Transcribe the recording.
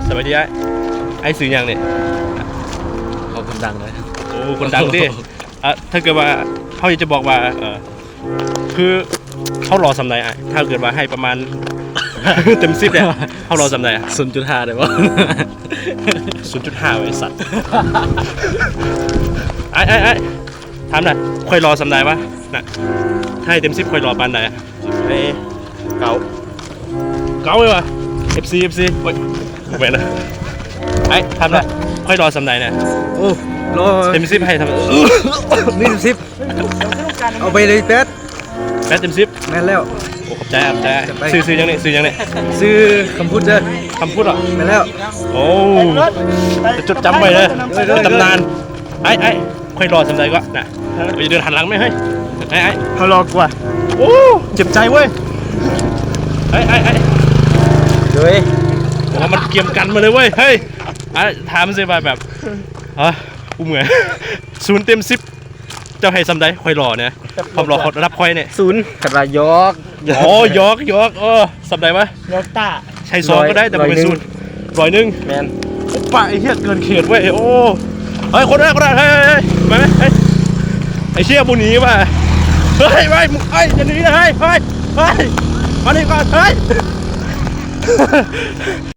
ສະບາຍດີອ້າຍ. ອ້າຍຊື່ຫຍັງນີ້? ເຂົາຄົນດັງເລີຍ. ໂອ້ ຄົນດັງຕິ. ອ່ະ ຖ້າເກີດວ່າເຮົາຢາກຈະບອກວ່າ ເອີ ຄືເຮົາຫຼໍ່ສ່ຳໃດອ້າຍ? ຖ້າເກີດວ່າໃຫ້ປະມານເຕັມສິບເດ ເຮົາຫຼໍ່ສ່ຳໃດ? ສູນຈຸດຫ້າໄດ້ບໍ່? ສູນຈຸດຫ້າ ໄອ້ສັດ. ອ້າຍ ອ້າຍ ອ້າຍ ຖາມໜ່ອຍ ຂ້ອຍຫຼໍ່ສ່ຳໃດວະ? ນະ ໃຫ້ເຕັມສິບ ຂ້ອຍຫຼໍ່ປານໃດ? ໃຫ້ເກົ້າ. ເກົ້າເລີຍວະ? ເອັຟຊີ ເອັຟຊີ ໂອ້ຍ ບໍ່ແມ່ນນະ. ອ້າຍ ຖາມໜ່ອຍ ຂ້ອຍຫຼໍ່ສ່ຳໃດນະ? ໂອ້ ຫຼໍ່ ເຕັມສິບໃຫ້ເທົ່າໃດ? ມີເຕັມສິບ ເອົາໄປເລີຍ ແປດ. ແປດເຕັມສິບ. ແມ່ນແລ້ວ. ໂອ້ ຂອບໃຈ ຂອບໃຈ. ຈັ່ງໃດ? ຊື່ ຊື່ຫຍັງນີ້? ຊື່ຫຍັງນີ້? ຊື່ຄຳພຸດເດີ. ຄຳພຸດເຫາະ? ແມ່ນແລ້ວ. ໂອ້ ຈະຈົດຈຳໄວ້ເດີ. ໂດຍ ໂດຍ ຕຳນານ. ໂດຍ. ອ້າຍ ອ້າຍ ຂ້ອຍຫຼໍ່ສ່ຳໃດກໍນະ? ເອີ ຢ່າເດີນຫັນຫຼັງແມ່ເຮີ້ຍ. ອ້າຍ ອ້າຍ ຂ້ອຍຫຼໍ່ກວ່າ. ໂອ້ ເຈັບໃຈເວີຍ. ອ້າຍ ອ້າຍ ອ້າຍ ໂດຍ. ໂອ້ ມັນກຽມກັນມາເລີຍເວີຍ. ເຮີ້ຍ ອ້າຍ ຖາມຊິວ່າແບບ ອາ ກູເມື່ອຍ. ສູນເຕັມສິບ ເຈົ້າໃຫ້ສ່ຳໃດ? ຂ້ອຍຫຼໍ່ນະ ຄວາມຫຼໍ່ຂອງລະດັບຂ້ອຍນີ້. ສູນ. ຄັນວ່າຢອກ. ອໍ ຢອກ ຢອກ. ເອີ ສ່ຳໃດວະ? ຢອກຕາ. ໃຫ້ສອງກໍໄດ້ ແຕ່ບໍ່ແມ່ນສູນ. ຮ້ອຍໜຶ່ງ. ແມ່ນ. ອຸປະ ໄອ້ເຫຍ ເກີນເຂດເວີຍ. ໂອ້ ເຮີ້ຍ ຄົນເອີຍ ຄົນເອີຍ ເຮີ້ຍ ເຮີ້ຍ ໄປໄໝ? ເຮີ້ຍ ໄອ້ເຫຍ ບໍ່ໜີວ່າ. ເຮີ້ຍ ໄປ ໄປ ຢ່າໜີນະ ເຮີ້ຍ ເຮີ້ຍ ເຮີ້ຍ ມານີ້ກ່ອນ ເຮີ້ຍ.